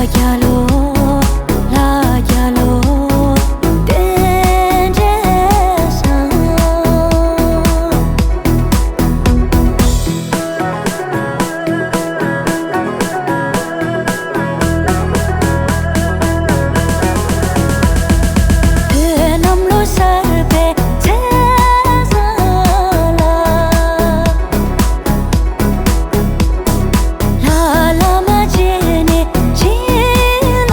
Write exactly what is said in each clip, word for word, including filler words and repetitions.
རྒྱལ་ལོ། ལྷ་རྒྱལ་ལོ། རྟེན་འབྲེལ་བཟང་། བོད་གནམ་ལོ་གསར་པའི་མཚན་བཟང་ལ། ལྷ་བླ་མ་མཇལ་ནས་ཕྱིར་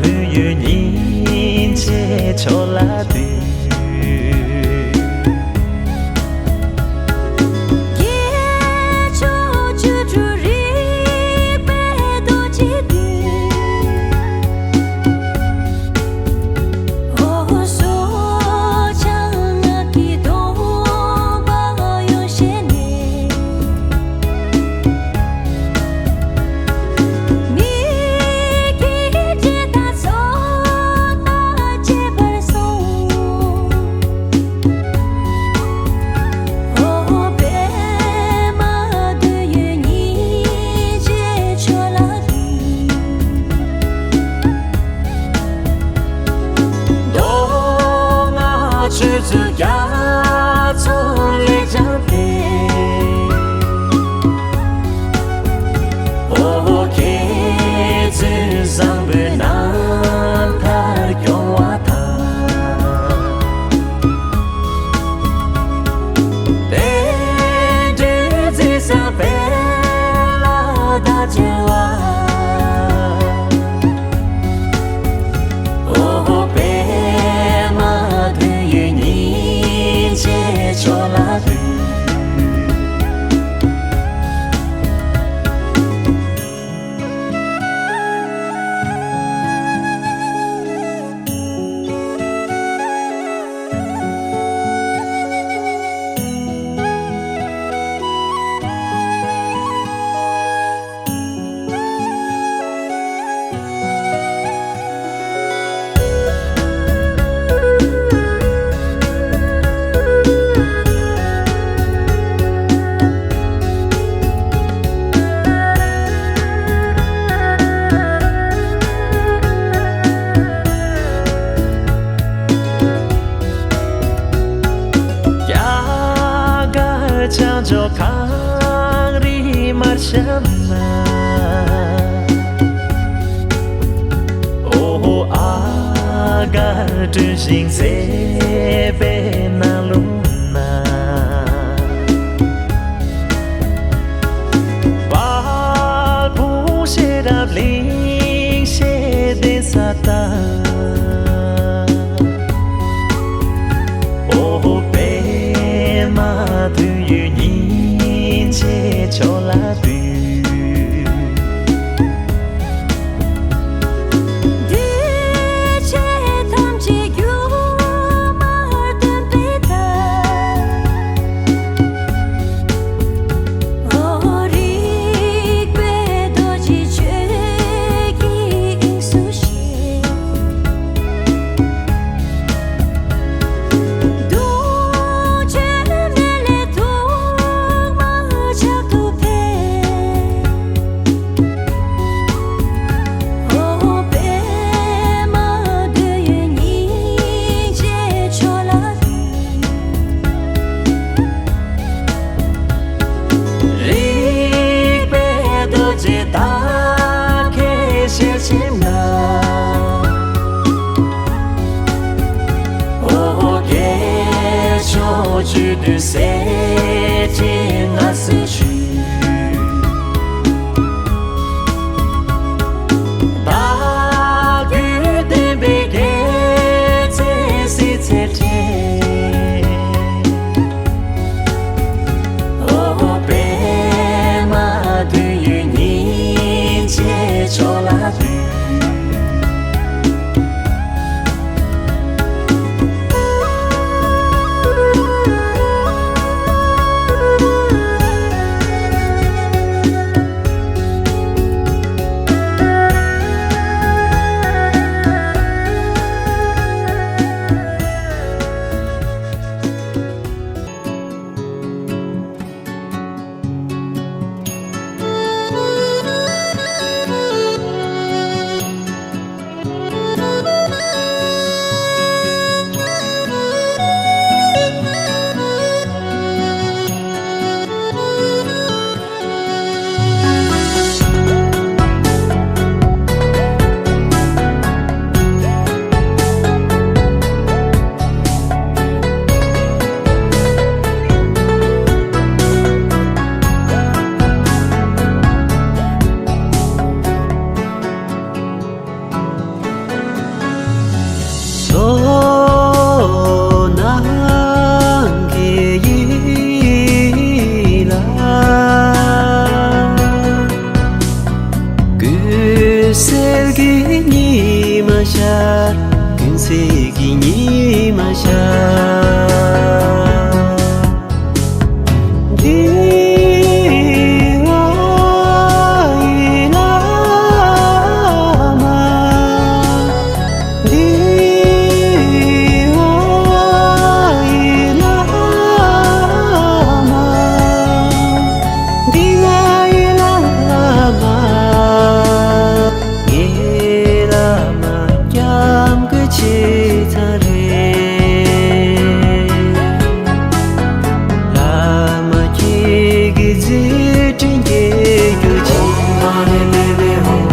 དོན་ཡོད་ཉིན་བྱེད་ཕྱོགས་ལ་འདུད། རྒྱལ་མཆོག་བཅུ་དྲུག་རིག་པའི་རྡོ་རྗེ་འདུད། ཨོ་སོགས་ཕྱག་སྔགས་ཀྱི་སྡོམ་པ་ཡང་བཞེས་ནས། མི་དགེ་བརྒྱད་དང་ཚོགས་དང་བཅས་པར་སོང་། ཨོ་པདྨ་དོན་ཡོད་ཉིན་བྱེད་ཕྱོགས་ལ་འདུད། མདོ་སྔགས་ཆོས་ཚུལ་རྒྱ་མཚོ་ལས་ཀྱང་འཕེལ། ཨོ་མཁས་བཙུན་བཟང་པོའི་རྣམ་ཐར་སྐྱོང་བ་དང་། དེ་འདྲའི་མཛད་བཟང་སྤེལ་ལ་བདག་བཅོལ་བ། ཨོ་པདྨ་དོན་ཡོད་ཉིན་བྱེད་ཕྱོགས་ལ་འདུད། རྒྱ་གར་བྱང་ཕྱོགས་གངས་རི་དམར་ཤམ་ན། ཨོ་ཨ་གར་སྤྲུལ་ཞིང་མཛེས་པའི་ནགས་ཀླུང་ན། དཔལ་སྤུངས་ཤེས་རབ་གླིང་ཞེས་གདན་ས་བཏགས། ཨོ་པདྨ་དོན་ཡོད་ཉིན་བྱེད་ཕྱོགས་ལ་འདུད། འདུས་བྱས་ཐམས་ཅད་སྒྱུ་མར་སྟོན་པའི་བདག། ཨོ་རིག་པའི་རྡོ་རྗེ་ཆོས་ཀྱི་དབྱིངས་སུ་བཞད། གདུང་བྱེད་མེ་ལྷའི་ཐུགས་མ་ཆག་ཏུ་འཕེལ། ཨོ་པདྨ་དོན་ཡོད་ཉིན་བྱེད་ཕྱོགས་ལ་འདུད། རིག་པའི་རྡོ་རྗེ་བདག་གི་ཞལ་ཆེམས་ན། ཨོ་རྒྱལ་མཆོག་བཅུ་བདུན་གསེར་ཁྲིའི་མངའ་གསོལ་ཞུས། བདག་རྒྱུད་བསྟན་པའི་རྒྱལ་མཚན་སྲིད་མཚན་སྤྲས། ཨོ་པདྨ་དོན་ཡོད་ཉིན་བྱེད་ཕྱོགས་ལ་འདུད། ཚེ་གི་ཉི་མ་ཤར། འདི་ང་ཡི་བླ་མ། འདི་ང་ཡི་བླ་མ། འདི་ང་ཡི་བླ་མ། ངའི་བླ་མ་སྐྱབས་མགོན་ཆེ་ཚང་རེད། བླ་མ་ཁྱེད་ཀྱི་རྩིས་དྲན་སྐྱེ་རྒྱུ་ཆེ། ཨ། ལྷན་རྒྱས་སྐུ་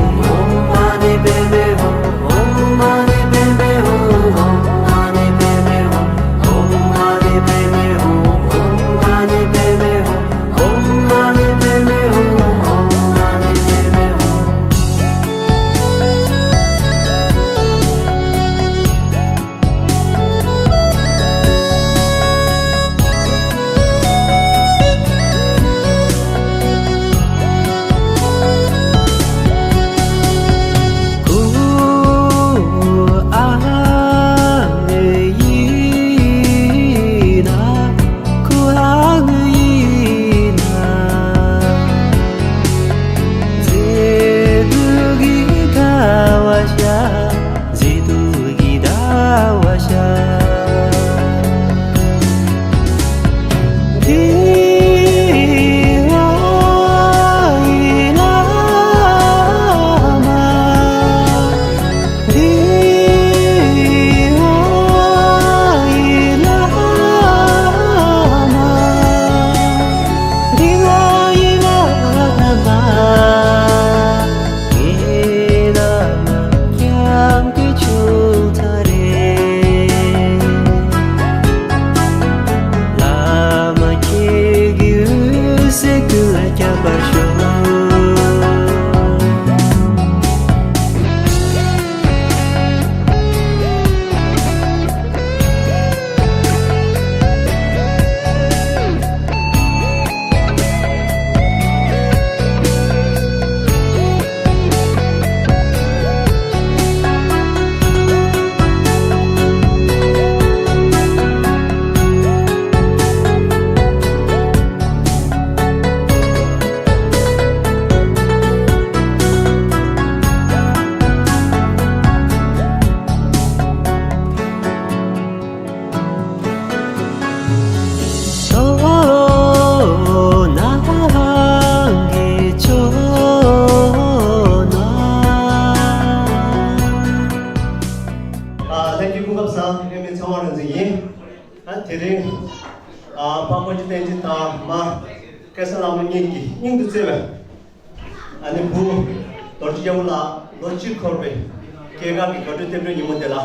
ཁམས་བཟང་། ལྷན་རྒྱས་ཚང་མ་རང་བཙན་ཡིན། ཨ། དེ་རིང་། ཨ། འཕགས་པ་སྤྱི་བསྟན་སྤྱི་དང་མ་སྐལ་བཟང་བླ་མ་གཉིས་ཀྱིས་སྙིང་དུ་བརྩེ་བའི། ཨ་ནི་བུ་རྡོ་རྗེ་རྒྱལ་པོ་ལགས་ལོ་གཅིག་འཁོར་བའི་སྐྱེས་སྐར་གྱི་དགའ་སྤྲོའི་རྟེན་འབྲེལ་ཉིན་མོ་དེ་ལ།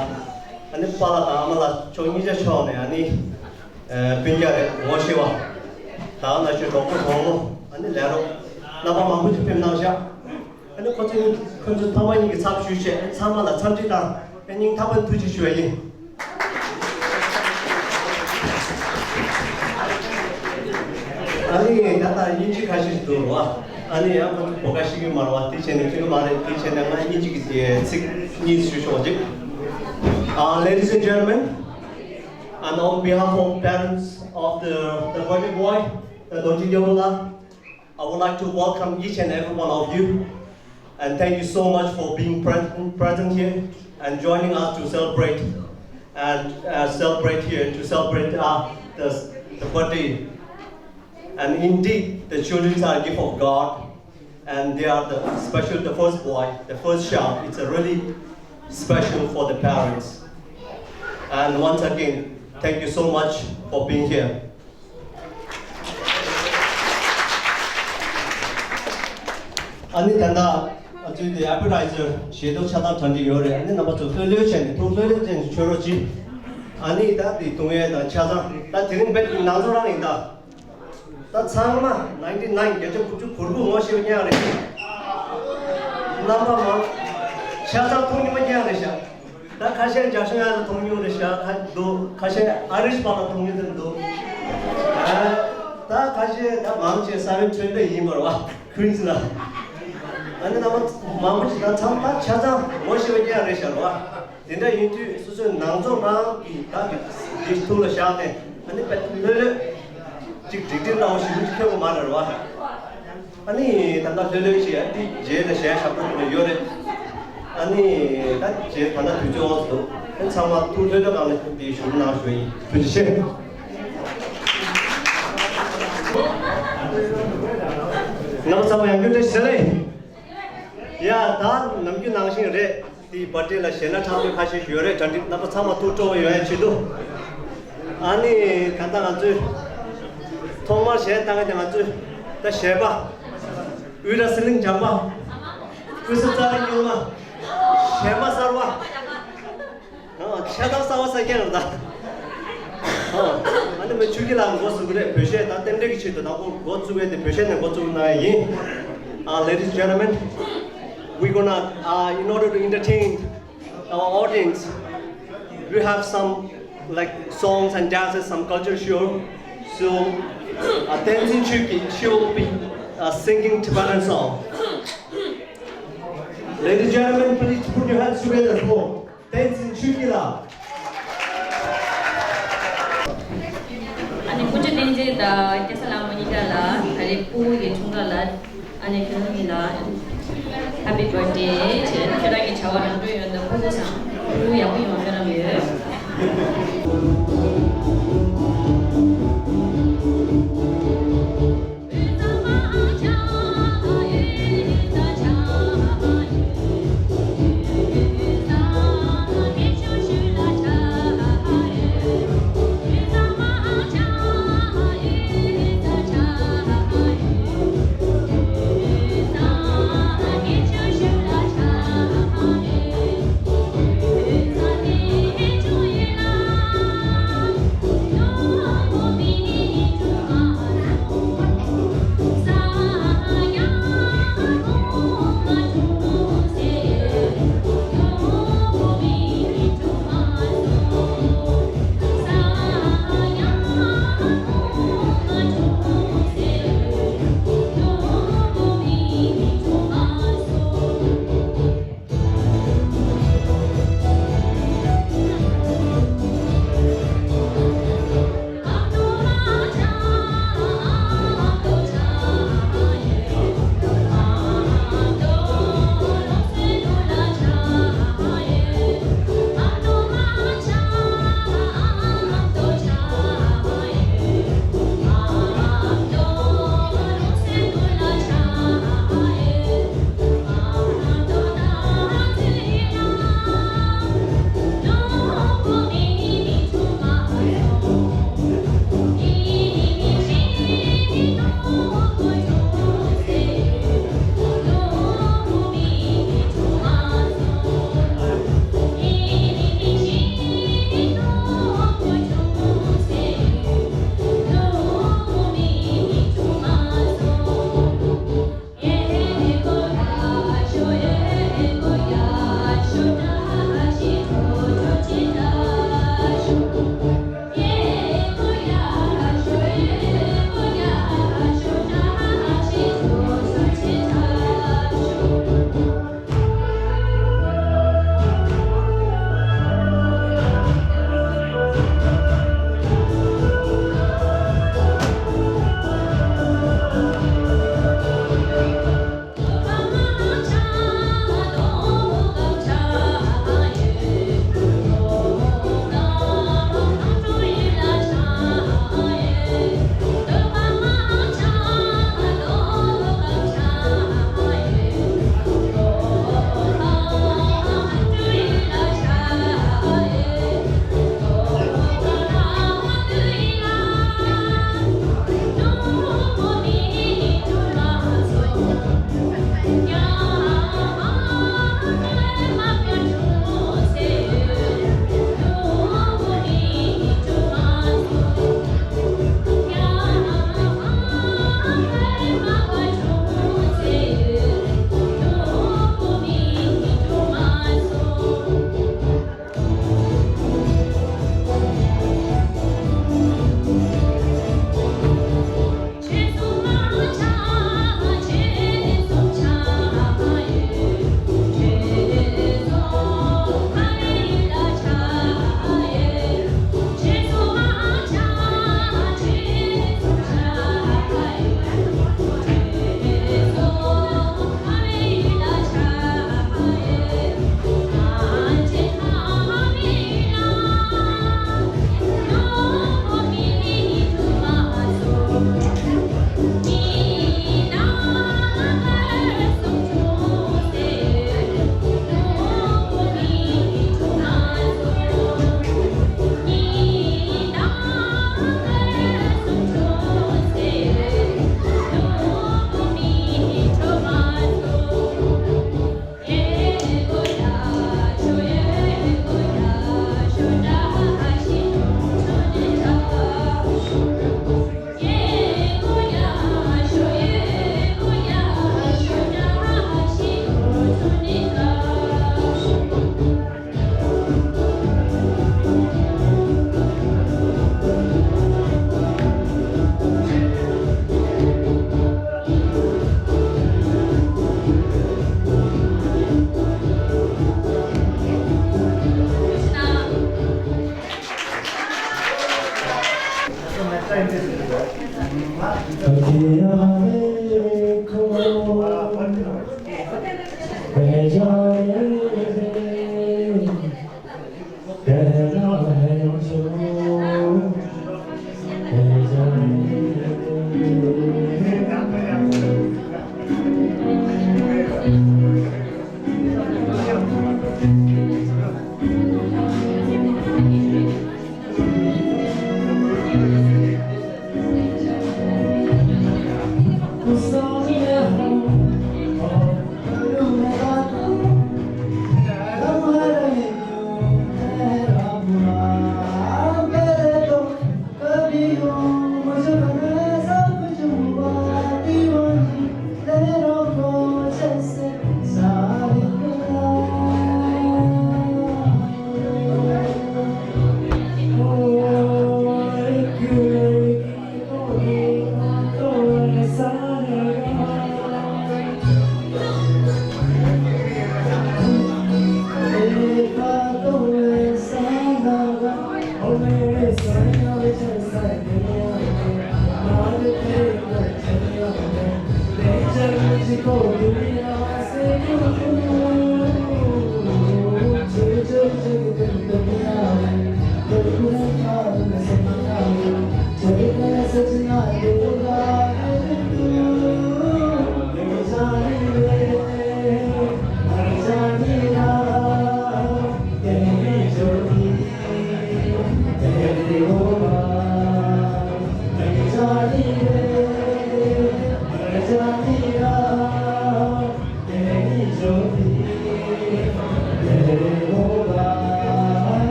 ཨ་ནི་པཱ་ལགས་དང་ཨ་མ་ལགས་ཕྱོགས་གཉིས་ཆ་ཕྱོགས་ནས། ཨ་ནི་ཨ་སྤུན་ཀྱག་རེད། ངོ་ཤེས་པ། ད་ག་ནང་བཞིན་གྲོགས་པོ་གྲོགས་མོ། ཨ་ནི་ལས་རོགས། རྣམ་པ་མང་པོ་ཞིག་ཕེབས་གནང་ཤག་ཨ་ནི་ཁོ་ཚོ་ཁོ་ཚོ་ཚང་མ་གཉིས་ཀྱི་ཚབ་ཞུས་བྱས། ཚང་མ་ལ་འཚམས་འདྲི་དང་སྙིང་ཐག་པ་ནས་ཐུགས་རྗེ་ཆེ་ཞུ་བ་ཡིན། ཨ་ནི་ད་ལྟ་དབྱིན་ཇི་ཁ་ཤས་ཤིག་འདུག་རོ། ཨ་ནི་ཡང་ཁོ་ཚོ་བོད་སྐད་ཤེས་ཀྱི་མ་རེད་པ། དེ་བྱས་ནས་ཁྱོད་ཀྱི་མ་རེད། དེ་བྱས་ནས་ང་དབྱིན་ཇི་གི་ཚིག་གཉིས་ཞུ་ཆོག་ཅིག་ཨ། Ladies and gentlemen, and on behalf of parents of the, the birthday boy, the Dorji Dyobola, I would like to welcome each and every one of you, and thank you so much for being present, present here and joining us to celebrate and uh, celebrate here to celebrate uh, the, the birthday. And indeed, the children are a gift of God, and they are the special, the first boy, the first child. It's a really special for the parents. And once again, thank you so much for being here. ཨ་ནི་ད་ལྟ་ང་ཚོའི་དེ་ཨེ་པེ་ཊའི་ཛར་ཞལ་ཏོག་ཆ་ཚང་དྲངས་ཀྱི་ཡོད་རེད། ཨ་ནི་རྣམ་པ་ཚོ་ལྷོད་ལྷོད་བྱས་ནས། ཐུགས་ལྷོད་ལྷོད་བྱས་ནས་མཆོད་རོགས་གྱིས། ཨ་ནི་ད་དེ་འཐུང་ཡས་དང་ཆ་ཚང་། ད་དེ་རིང་རྦད་ནང་ཚོ་རང་ཡིན་ད། ད་ཚང་མ་ནའིན་ཊི་ནའིན་བརྒྱ་ཆ་དགུ་བཅུ་གོ་དགུ་ངོ་ཤེས་པ་རྐྱང་རེད། རྣམ་པ་མང་། ཆ་ཚང་མཐོང་མྱོང་པ་རྐྱང་རེད་ཤག་ད་ཁ་ཤས་འཇའ་ཤིང་ཡག་ལ་མཐོང་མྱོང་རེད་ཤག་ཁ་འདུག་ཁ་ཤས་ཨ་རིཤ་པ་ལ་མཐོང་མྱོང་དེ་འདུག་ཨ། ད་ཁ་ཤས་ད་མང་ཆེ་སེ་ཝེན་ཊི་ཊི་ཡིན་པ་རེད་པ། ཁུན་སི་ལ། ཨ་ནི་རྣམ་པ་མང་པོ་ཞིག་དང་ཚང་མ་ཆ་ཚང་ངོ་ཤེས་པ་རྐྱང་རེད་ཤག་རེད་བ། དེ་འདྲ་ཡིན་དུས་སོ་སོའི་ནང་ཚོགས་རང་གི་ད་གི་འདི་ཐུགས་ལ་བཞག་ནས་ཨ་ནི་དཔེ་ལྷོད་ལྷོད་ཅིག་འགྲིག་འགྲིག་འདྲ་བོ་ཞིག་མི་ཐོན་གི་མ་རེད་བ། ཨ་ནི་ད་ལྟ་ལྷོད་ལྷོད་ཅིག་ཨ་འདི་རྗེས་ལ་གཞས་ཞབས་བྲོ་ཐུབ་ནས་ཡོད་རེད། ཨ་ནི་ད་རྗེས་ད་ལྟ་དུས་ཚོད་འོག་ཏུ་ཨ་ཚང་མ་ཐུགས་ལྷོད་ལྷོད་གང་ལ་འདི་ཞུ་གནང་ཞུ་ཡིན། ཐུགས་རྗེ་ཆེ། རྣམ་པ་ཚང་མ་ཡང་བསྐྱར་བཀྲ་ཤིས་བདེ་ལེགས། ཡ་ད་ནམ་རྒྱུན་ནང་བཞིན་རེད། དེའི་པར་ཊི་ལ་གཞས་སྣ་འཁྲབ་སྟོན་ཁ་ཤས་ཡོད་རེད། གྲ་སྒྲིག་རྣམ་པ་ཚང་མ་ཐུགས་སྤྲོ་བོ་ཡོང་ཡ་ཆེད་དུ། ཨ་ནི་ད་ལྟ་ང་ཚོས་ཐོག་མར་གཞས་བཏང་མཁན་དེ་ང་ཚོས་ད་གཞས་པ་དབུས་ར་ཟི་ལིང་ལྗང་པ། སྐུ་ཚབ་ཙཱ་རི་སྨྱོན་མ། གཞས་མ་གསར་བ། ཆ་ཚང་གསར་བ་གསར་རྐྱང་རེད་ད། ཨ་ནི་མི་ཆུ་ཁྱི་ལགས་འགོ་བཟུང་གི་རེད། བོད་གཞས་དང་རྟེན་འབྲེལ་གྱི་ཆེད་དུ་དང་པོ་འགོ་བཙུགས་པའི་དེ་བོད་གཞས་ནས་འགོ་བཙུགས་གནང་ཡ་ཡིན། Uh, ladies and gentlemen, we're gonna, uh, in order to entertain our audience, we have some like songs and dances, some culture show. So, uh, Tenzin Chuki, she will be uh, singing Tibetan song. Ladies and gentlemen, please put your hands together for Tenzin Chuki ལགས། ཨ་ནི་སྐུ་ཞབས་བསྟན་འཛིན་དང་སྐལ་བཟང་ལྷ་མོ་གཉིས་ཀ་ལ་ད་རེས་ཕྲུ་གུ་ཡི་འཁྲུངས་སྐར་ལ་ཨ་ནི་ཁྱེད་རང་གཉིས་ལ་Happy Birthday ཞེས་ཁྱེད་རང་གི་བྱ་བ་རང་འགྲོ་ཡོང་དང་ཕྲུ་གུ་བཟང་ཕྲུ་གུ་ཡག་པོ་ཡོང་སྨོན་ལམ་ཡོད།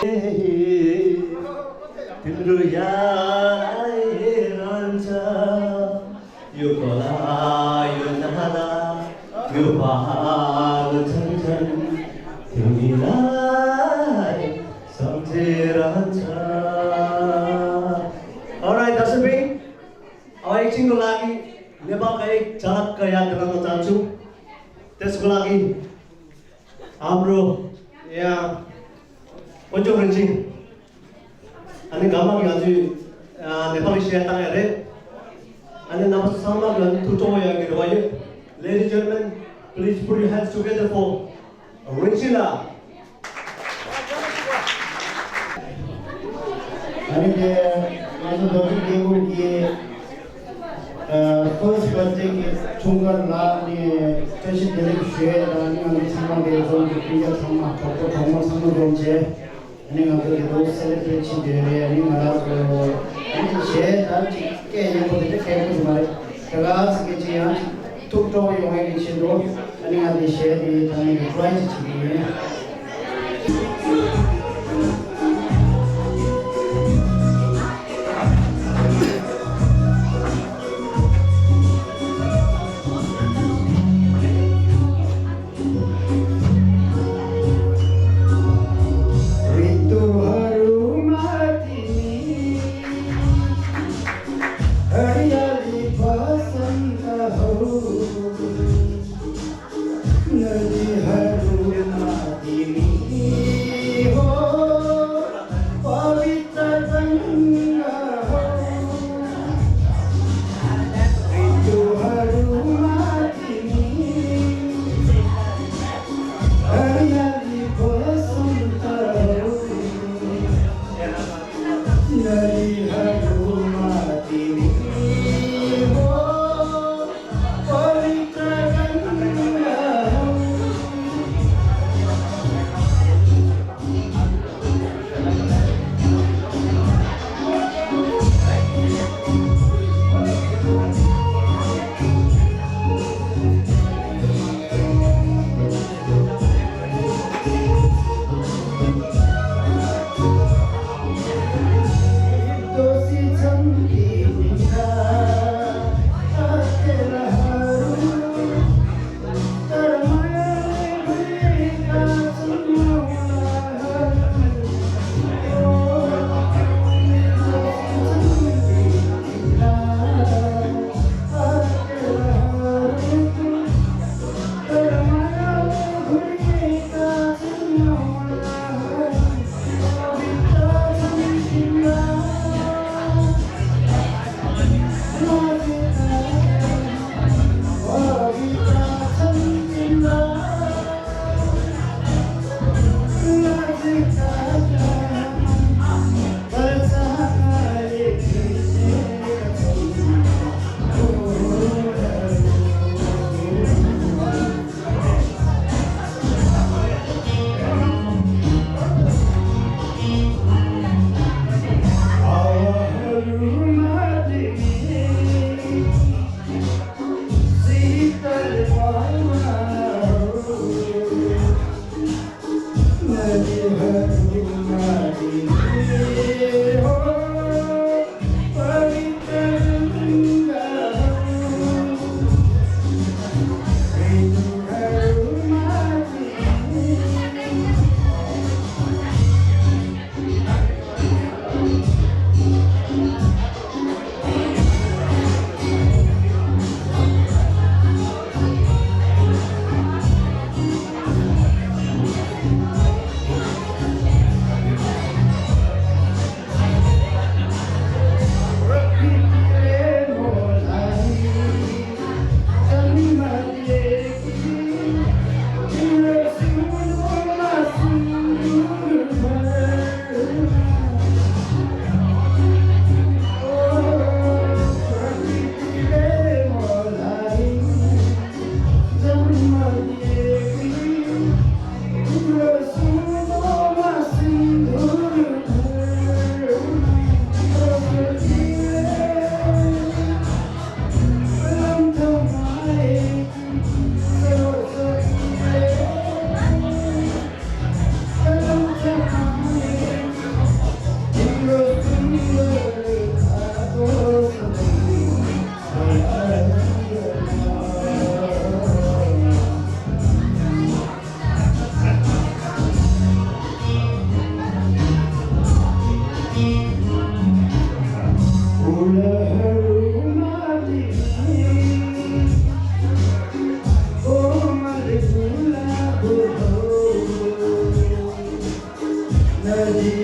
Alright, that's a bit. अब एकछिनको लागि नेपालका एक झलकका याद दिलाउन चाहन्छु। त्यसको लागि हाम्रो यहाँ कोचो रिन्चिङ अनि गामाको हजुर नेपाली सेवा ताया रे अनि नमस्ते सामना गर्नु थुटो या के रह्यो। Ladies and gentlemen, please put your hands together for Richila. Ani de mazu doki kemu ki first birthday ki chunga la ni special delek shwe da ni ani sama de zon ki piya sama thokko thokma sama zon che. Ani nga zon ki do celebrate chi de re ani nga la so ani che da chi ke ye ko de ke ko mare. Kagas ki chi ya ཐུགས་སྤྲོ་བ་ཡོང་བའི་ཆེད་དུ་ཨ་ནི་ང་དེ་གཞས་དེ་ད་ནི་རི་ཀྲའི་ཅིག་བྱེད་ཀྱི་ཡིན། ऋतुहरूमा तिमी हरियाली बसन्त हौ। नदीहरूमा तिमी हो पवित्र गङ्गा हौ। ऋतुहरूमा तिमी हरियाली बसन्त हौ। नदीहरूमा तिमी हो पवित्र गङ्गा हौ। Thank you.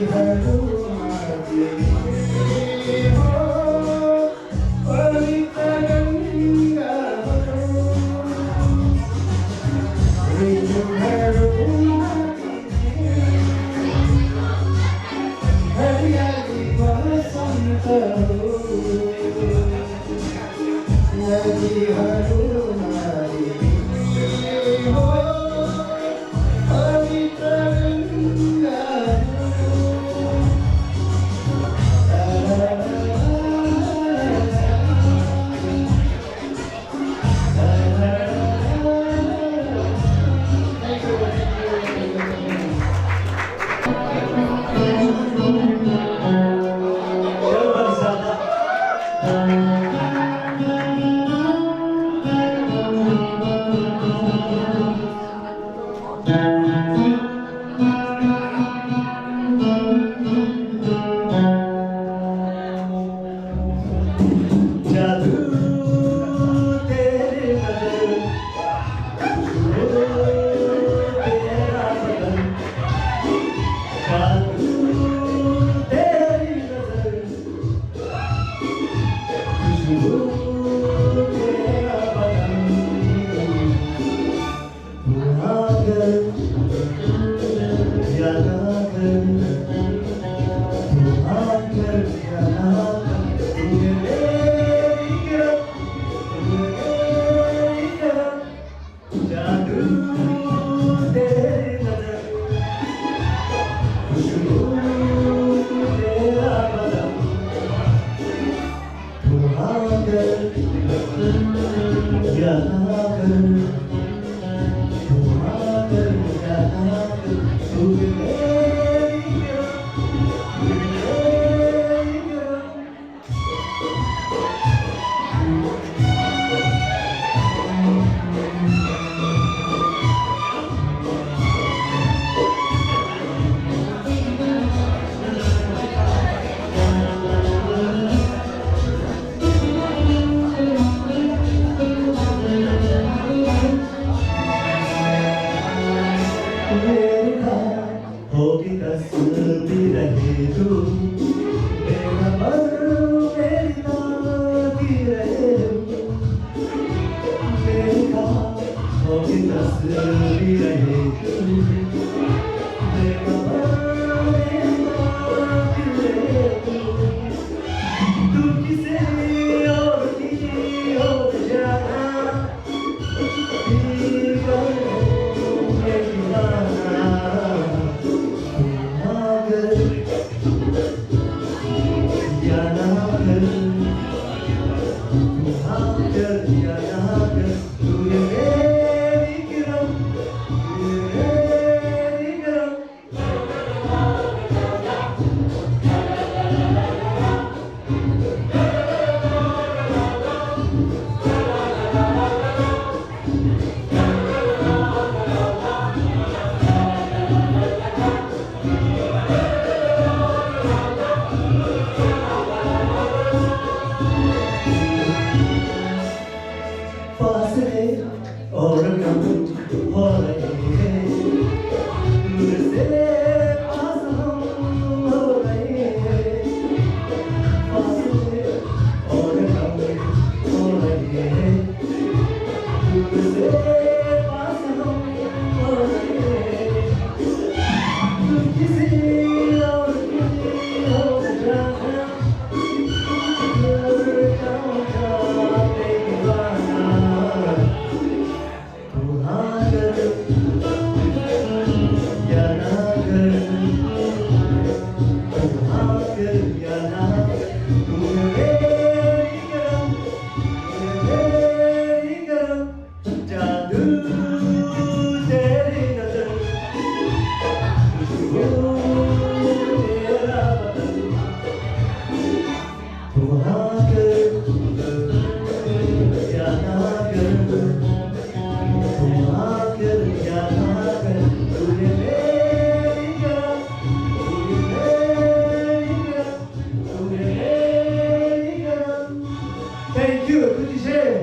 ཐུགས་རྗེ་ཆེ།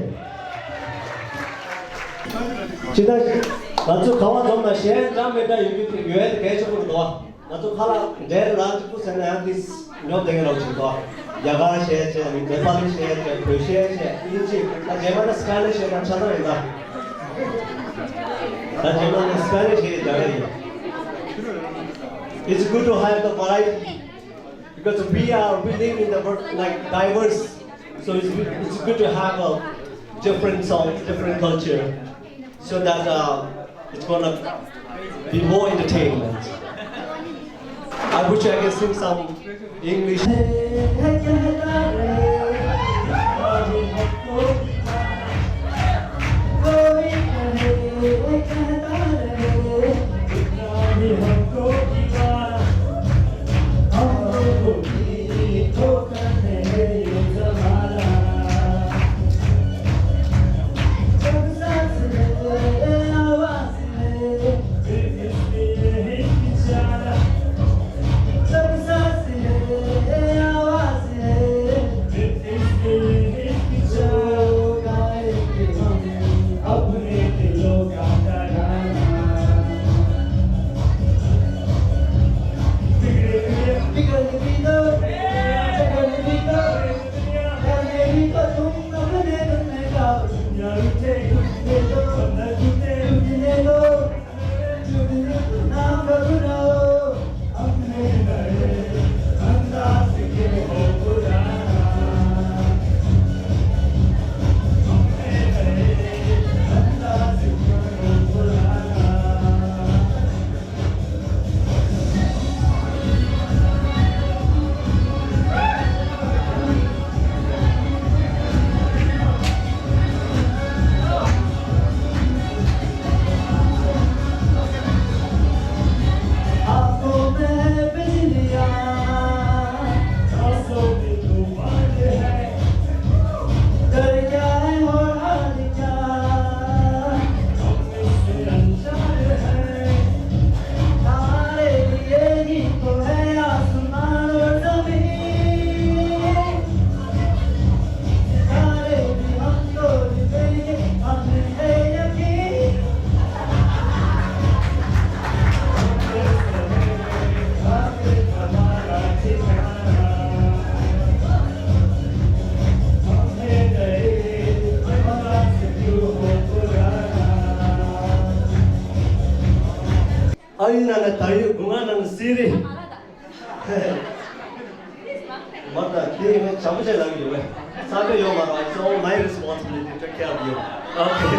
ཇི་ལྟར་ང་ཚོ་གང་བ་འཛོམས་ན་གཞན་འདྲ་མི་འདྲ་ཡོད་རྒྱུ་དེ་ཡོད་དེ་གལ་ཆེན་པོ་རེད་དོ། ང་ཚོ་ཁ་ལག་འབྲས་རང་གཅིག་པུ་ཟེར་ན་ཡང་འདི་ཉོབ་བསྡད་མཁན་རང་ཅིག་འདུག་རྒྱ་གར་བཤད་བྱས། ནེ་པ་ལི་བཤད་བྱས། བོད་བཤད་བྱས། དབྱིན་ཇི། ད་རྗེས་མ་ནི་སི་པེ་ནིཤ་བཤད་ན་ཆ་ཚང་ཡིན་ད། ད་རྗེས་མ་ནི་སི་པེ་ནིཤ་བཤད་རྒྱ་གར་ཡིན། It's good to have the variety because we are, we live in the world, like, diverse. So it's, it's good to have a different song, different culture, so that uh, it's gonna be more entertainment. I wish I can sing some English. ཨ་ཡུ་ན་ན་ད་ཡུ་གུང་ང་ན་ན་སི་རི། མ་ད་དེ་ངས་བྱམས་པོ་བྱས་ལབ་ཀྱི་ཡོད་པས། ས་དེ་ཡོད་མ་རེད། It's all my responsibility to take care of you. Okay.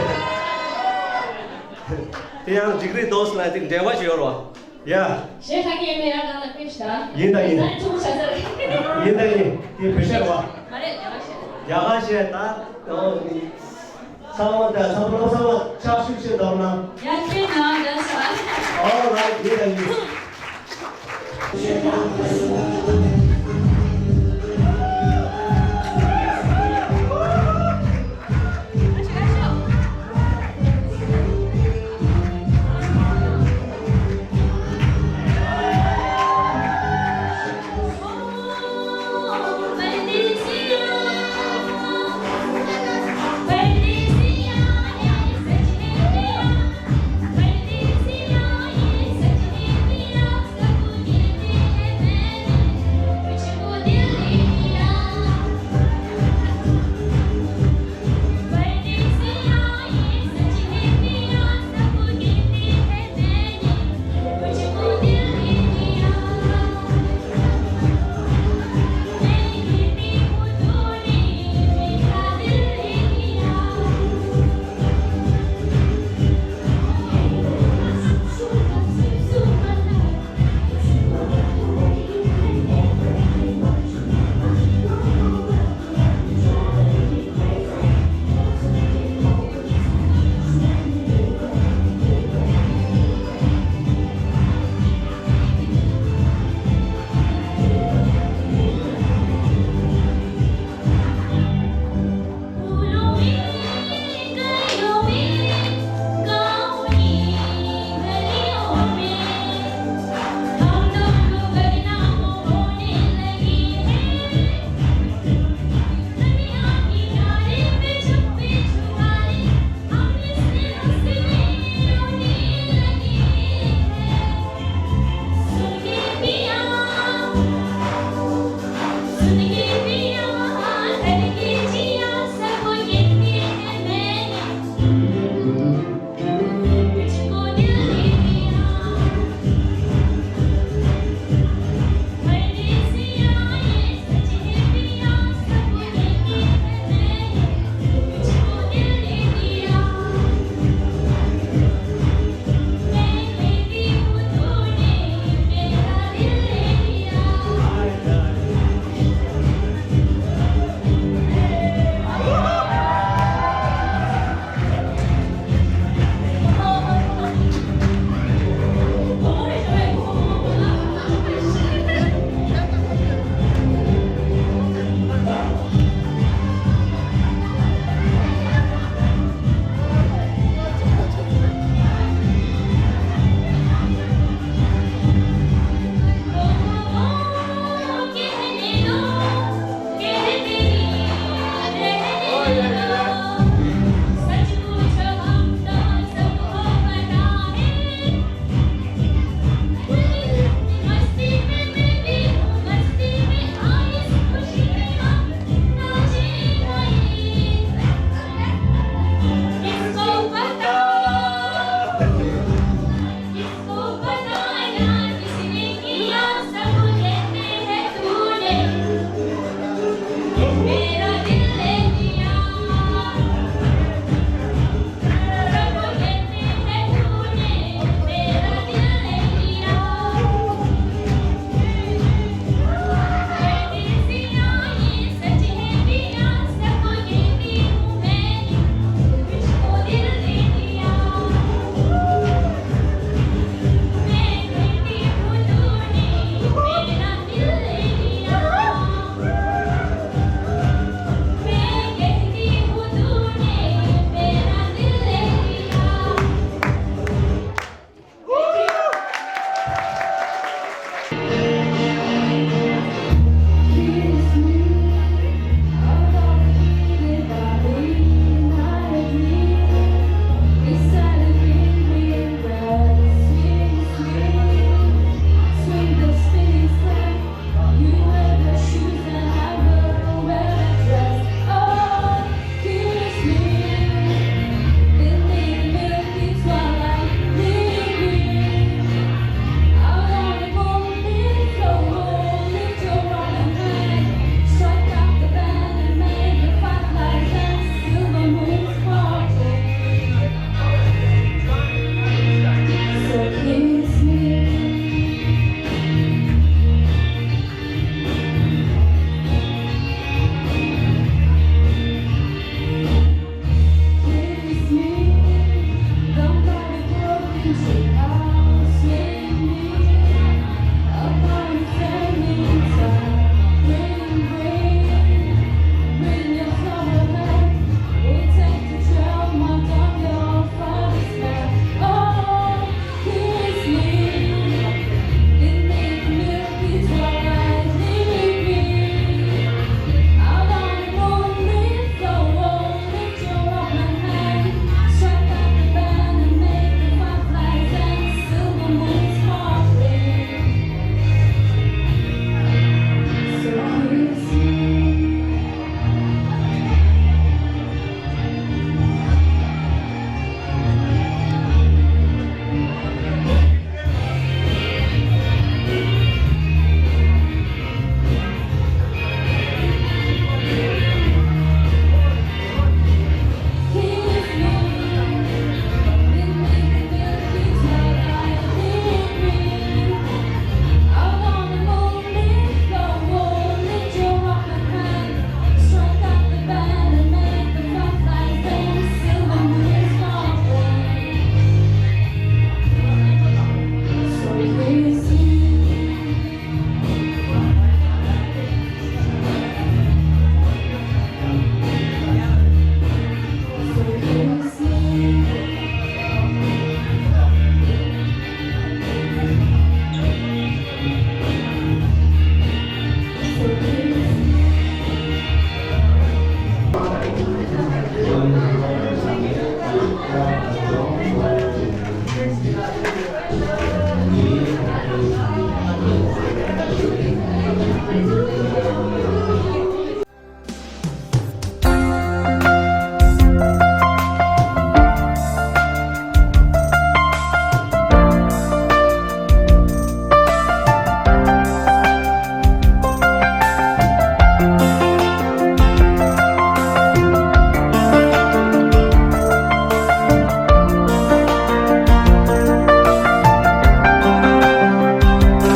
དེ་ཡང་འཇིགས་རི་དོ་སི་ན་དེ་འབྲེལ་བ་ཞིག་ཡོད་རེད་བ། Yeah. གཞས་ཁ་ཤས་མེད་ཡ་གང་ལ་ཕེབས་ཤིག་ད། ཡིན་ད་ཡིན། ད་ཐུག་ཆ་ས་རེད། ཡིན་ད་ཡིན། དེ་བོད་གཞས་རེད་བ། མ་རེད། རྒྱ་གར་གཞས། རྒྱ་གར་གཞས་ད། ཨོ། ཚང་མ་དང་ཚང་མ་ཚང་མ་ཕྱག་ཤུགས་ཆེ་གནང་ན། ཡ་ཁྱེད་ན་རྒྱལ་ས། All right, yeah, yeah.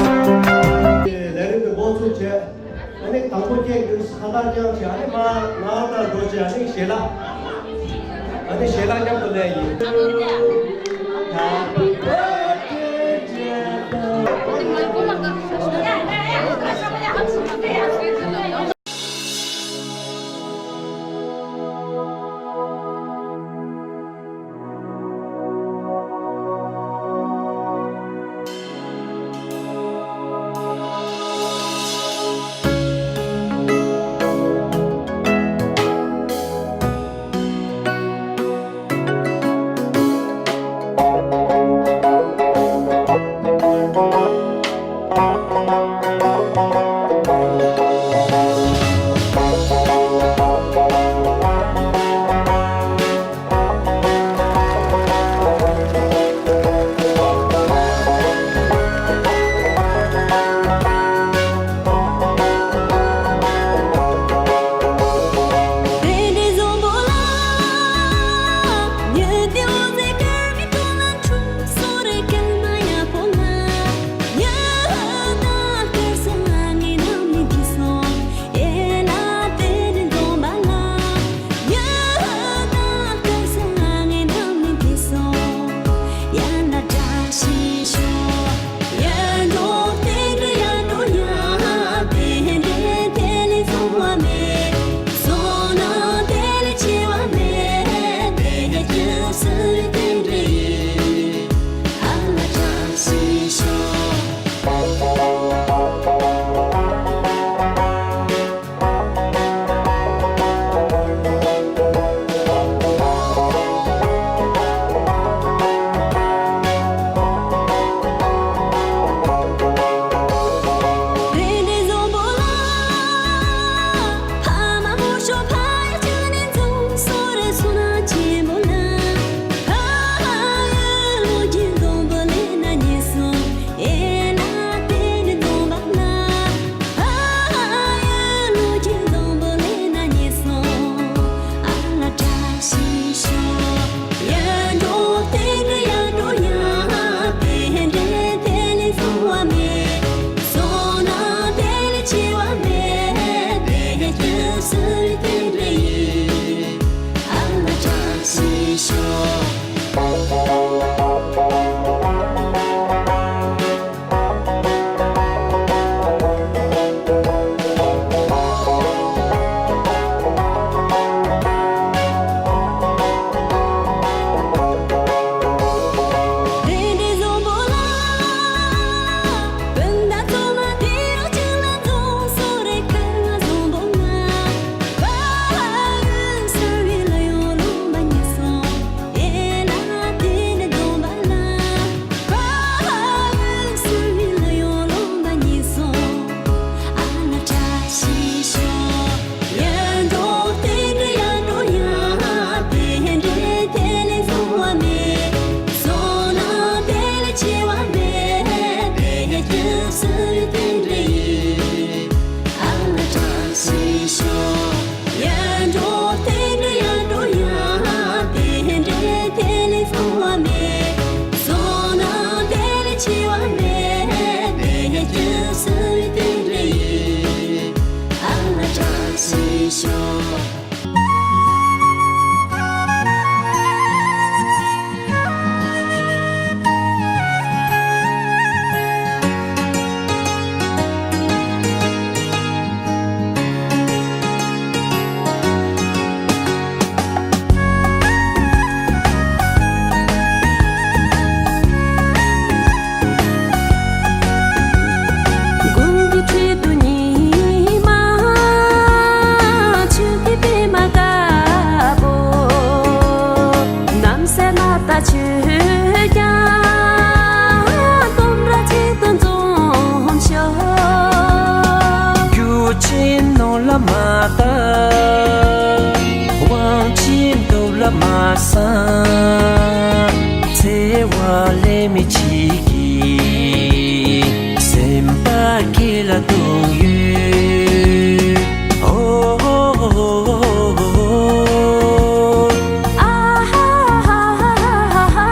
ལས་རིམ་དུ་འགོ་ཚུགས་བྱས། ཨ་ནི་དང་པོ་སྐྱེས་འདུག་ཁ་བཏང་རྐྱང་བྱས། ཨ་ནི་མར་ནང་དུ་འགྲོ་བྱས། ཨ་ནི་ཞལ་ལག་ཨ་ནི་ཞལ་ལག་མཉམ་དུ་ལེན་ཡིན། Happy birthday to you. དགུང་གི་ཁྲོད་དུ་ཉི་མ་ཆུ་སྐྱེས་པད་མ་དཀར་པོ། གནམ་སའི་ནགས་ལྟར་ཆོས་ཀྱང་ལྟོ་འགྲོ་གཅིག་ཏུ་འཛོམས་ཤོག་རྒྱུ་ཆེན་ནོར་ལ་མ་བཏགས། དབང་ཆེན་སྟོབས་ལ་མ་བསམ། འཚེ་བ་ལས་མི་བྱེད་ཀྱི། སེམས་པ་སྐྱིད་ལ་དུང་ཡོད། ཨོ། ཨ་ཧ་ཧ་ཧ།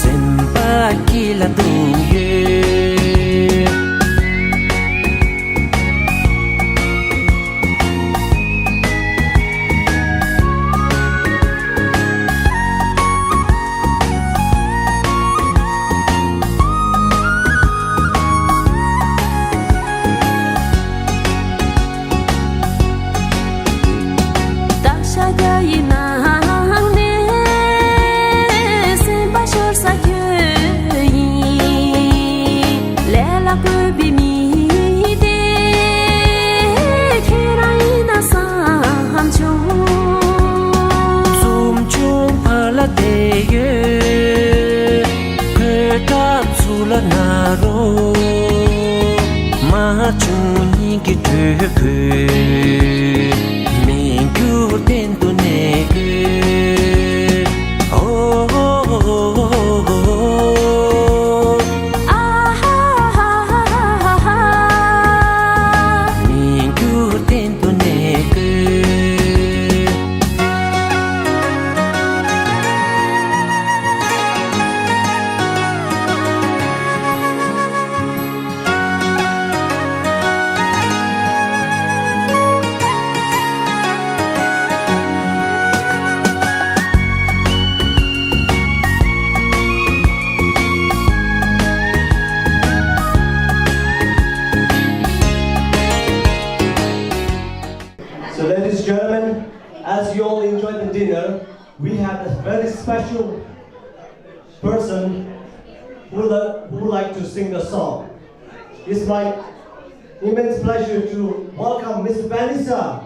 སེམས་པ་སྐྱིད་ལ་དུང་ཡོད། བདག་ཤཱཀྱ་ཡི་ནང་ནས་སེམས་དཔའ་ཤོར་ས་ཁྱོད་ཡིན། ལས་ལ་བཀོད་པའི་མི་དེ་ཁྱེད་རང་ཡིན་ན་བསམ་བྱུང་། འཛུམ་ཆུང་ཕར་ལ་བསྡད་ཡོད། གོས་དྲག་ཚུར་ལ་ན་རོ། མ་བྱུང་སྙིང་གི་དྲོད་ཁོལ། མི་འགྱུར་གཏན་དུ་གནས་དགོས། ཨོ། ཨ་ཧ་ཧ་ཧ། མི་འགྱུར་གཏན་དུ་གནས་དགོས། So, ladies and gentlemen, as you all enjoy the dinner, we have a very special person who, lo- who would like to sing a song. It's my immense pleasure to welcome Miss Vanessa.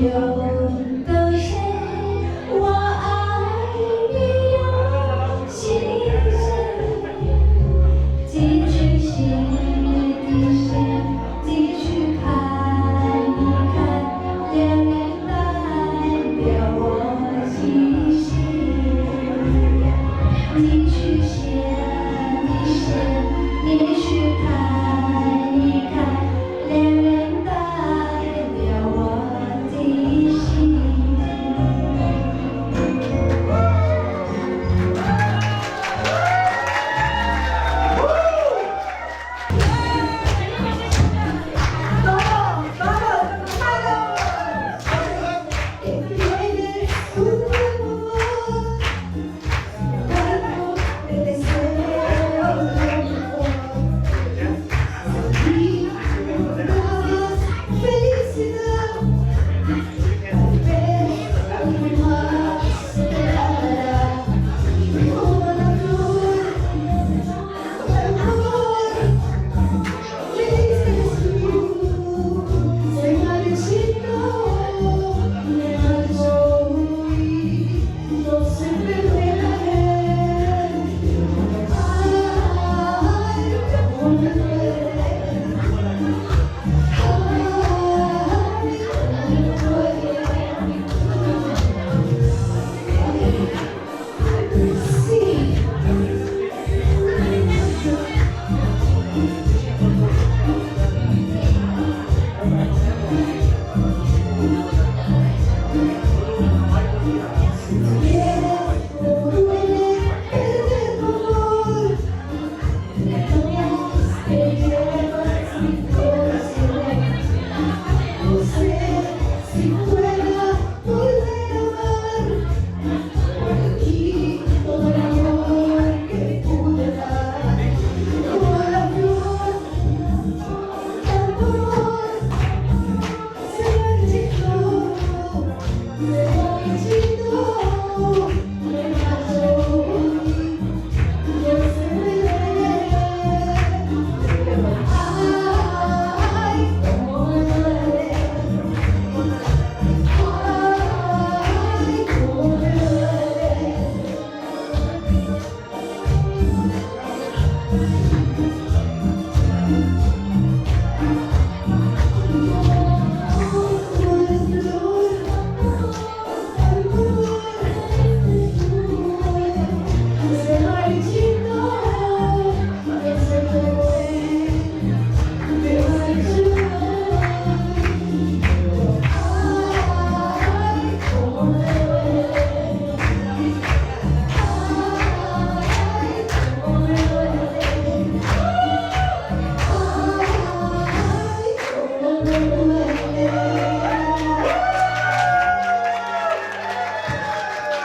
有多深，我爱你有几深？几许心里的深，几许看一看，连连代表我心情。几许想一想，几许看一看， 连连代表我的心。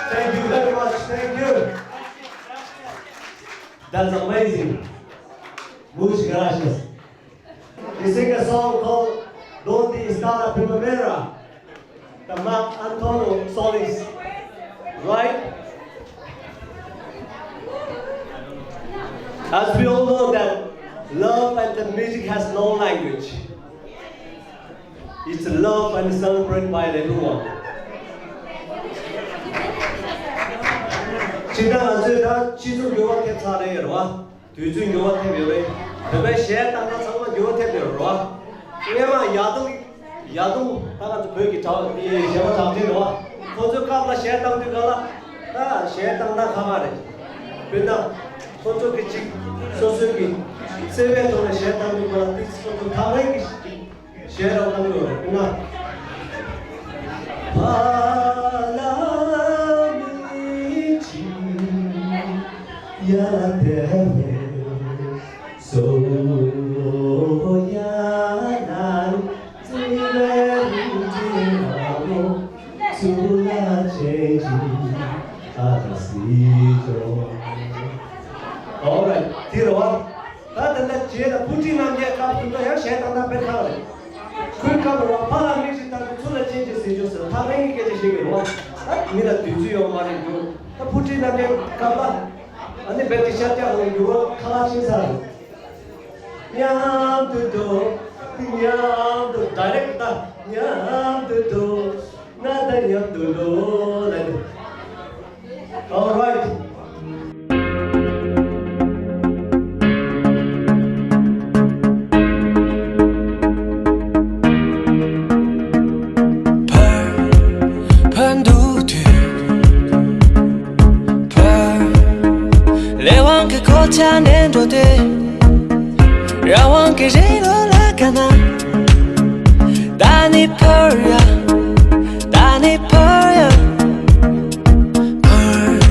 Thank you very much. Thank you. That's amazing. Muchas gracias. They sing a song called Donde está la primavera? The Marc Anthony Solis, right? As we all know that love and the music has no language. It's loved and celebrated by everyone. ཕྱི་ཟླ་ང་ཚོས་ད་ཕྱི་ཚུལ་འགྱུར་བ་ཐེབས་ཚར་རེད་རེད་བ། དུས་ཚོད་འགྱུར་བ་ཐེབས་ཡོད་རེད། བོད་པའི་གཞས་བཏང་ན་ཚང་མ་འགྱུར་བ་ཐེབས་ཡོད་རེད་བ། སྔོན་མ་ཡར་ཐོན་ཡར་ཐོན་ད་ང་ཚོ་བོད་ཀྱི་གྲགས་འདི་གཞས་པ་གྲགས་ཅན་རེད་བ། ཁོ་ཚོའི་སྐབས་ལ་གཞས་བཏང་དུས་ག་ལ་ད་གཞས་བཏང་ན་ཁག་ཁག་རེད། དཔེར་ན་ཁོ་ཚོ་གི་ཅིག་སོ་སོའི་གི་བརྩེ་བའི་ཐོག་ནས་གཞས་བཏང་དུས་ག་ལ་དེ་ཁོ་ཚོ་ཐག་རིང་གི་གཞས་རབ་གནང་དགོས་རེད། དཔེར་ན། All right, དེ་རེད་བ། ད་ད་ལྟ་རྗེས་ལ་ཕུར་ཁྲིད་རྣམ་རྒྱལ་སྐབས་དེ་ཚོ་ཡང་གཞས་བཏང་ན་དཔེ་ཁག་རེད། ཁོའི་སྐབས་རེད་བ། ཕ་ལ་མིག་ཅིག་བལྟ་དུས་ཚུར་ལ་སྤྱན་ཅིག་ཟེར་རྒྱུ་ཟེར་ཐག་རིང་གི་སྐད་ཆ་བཤད་ཀྱི་རེད་བ། ད་མི་ལ་དུས་ཚོད་ཡོད་མ་རེད་འདུག་ད་ཕུར་ཁྲིད་རྣམ་རྒྱལ་སྐབས་ལ་ཨ་ནི་བེད་ཀྱི་ཤར་རྒྱག་ལ་འགྱུར་བ་ཁ་ལག་ཕྱིན་ཚར་རེད། མཉམ་དུ་འགྲོ། མཉམ་དུ་ཌའི་རེག་ད་མཉམ་དུ་འགྲོ། ཡང་དུ་འགྲོ་ལ། All right. ཕར་ཕར་འདུག་དུས་ཕར་ལས་དབང་གི་གོ་ཆ་ནས་འགྲོ་དུས། རང་དབང་གི་རི་ལོ་ལ་དགའ་ན། ད་ནི་ཕར་ཡ། ད་ནི་ཕར་ཡ། ཕར།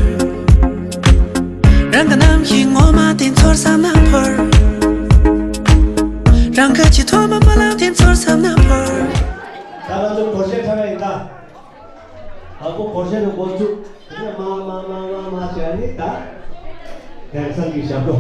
རང་གི་རྣམ་ཤེས་ངོ་མ་དེ་ཚོར་བསམ་ན་ཕར། རང་གི་ཆེས་ཐོག་མ་རྨི་ལམ་དེ་ཚོར་བསམ་ན་ཕར། ད་ང་ཚོ་སྒོར་གཞས་འཁྲབ་ཡ་ཡིན་ད། དང་པོ་སྒོར་གཞས་ནས་འགོ་བཙུགས། དེ་ནས་མ་མ་མ་མ་མ་བྱས་ནས་ད། དེང་སང་གི་ཞབས་བྲོ།